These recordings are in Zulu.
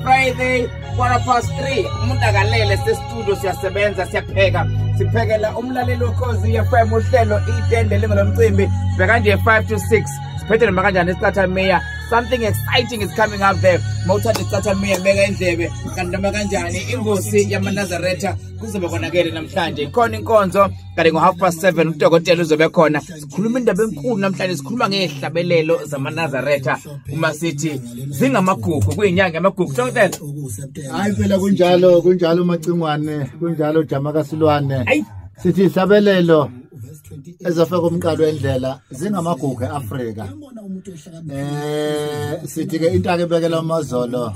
Friday 3:15 umuntu akalele se-studio siyasebenza siyapheka siphekela umlaleli Ukhozi FM uhlelo itende lingolomcimbi bheka nje 5 to 6 siphethe noma kanjani isicathamiya. Something exciting is coming up there. Mawuthanda isicathamiya beka indlebe kanti noma kanjani ingosi yamaNazaretha kuzobe konakele namhlanje. Ikhona inkonzo kanti ngo-7:30 udokotela uzobe khona. Sikhuluma indaba enkulu namhlanje, sikhuluma ngezihlabelelo zamaNazaretha uma sithi zingamagugu, kuyinyanga yamagugu. Dokotela, hayi phela kunjalo, kunjalo Macingwane, kunjalo Jama kaSilwane. Sithi ihlabelelo ezafaka umqalo wendlela zingamagugu eAfrika. Sithi ke intaka ebekela amazolo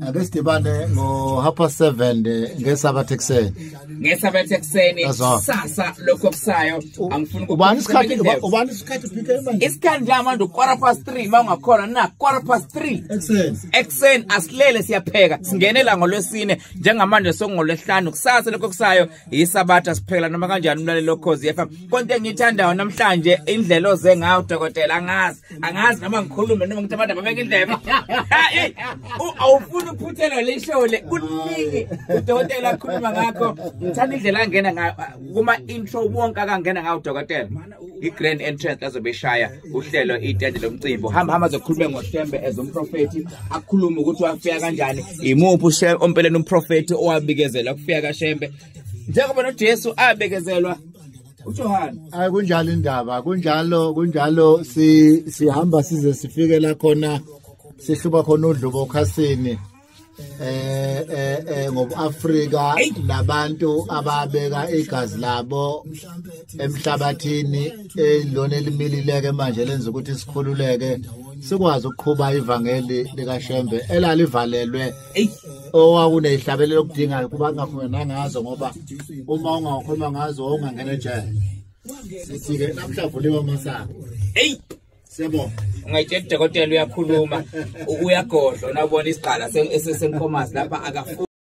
ake sidibane ngo-7:30 ngesabatha ekuseni. Ngesabatha ekuseni sasa lokho kusayo angifuni ubani isikhathi, ubani isikhathi PK manje? Isikhathi nje manje 3:15 mawungakhona na 3:15 ekuseni. Ekuseni asilele siyapheka singenela ngolwesine njengamanje sokungolwesihlanu kusasa lokho kusayo isabatha siphekela noma kanjani umlaleli Ukhozi FM. Konke engithandayo namhlanje indlela oze ngayo dokotela, angazi noma ngikhulume noma ngithi abantu ababeka indlebe. Awufuni ukuphuthelwa le show le, kuningi udokotela akhuluma ngakho. Ngithanda indlela angena ngayo kuma intro wonke akangena ngayo udokotela. I-grand entrance azobe eshaya uhlelo itende lomcimbi. Hamba hamba azokhuluma ngoShembe as umprofeti, akhulume ukuthi wafika kanjani, imuphi ompeleni umprofeti owabikezela ukufika kaShembe njengoba noJesu abekezelwa uJohane. Hayi kunjalo indaba, kunjalo kunjalo, sihamba size sifike la khona sihluba khona udlubo okhasini ngobuAfrika labantu ababeka igazi labo emhlabathini elona elimilileke manje lenza ukuthi sikhululeke sikwazi ukuqhuba ivangeli likaShembe elalivalelwe owakunezihlabelelo okudingayo kuba kungakhuluma ngazo ngoba uma ungakhuluma ngazo ungangena ejele. Sithi ke namhla vuliwe amasango. Hey, siyabonga. Ungayitshela udokotela uyakhuluma uyagodla unabona isigqala esesenkomazi lapha akafuni.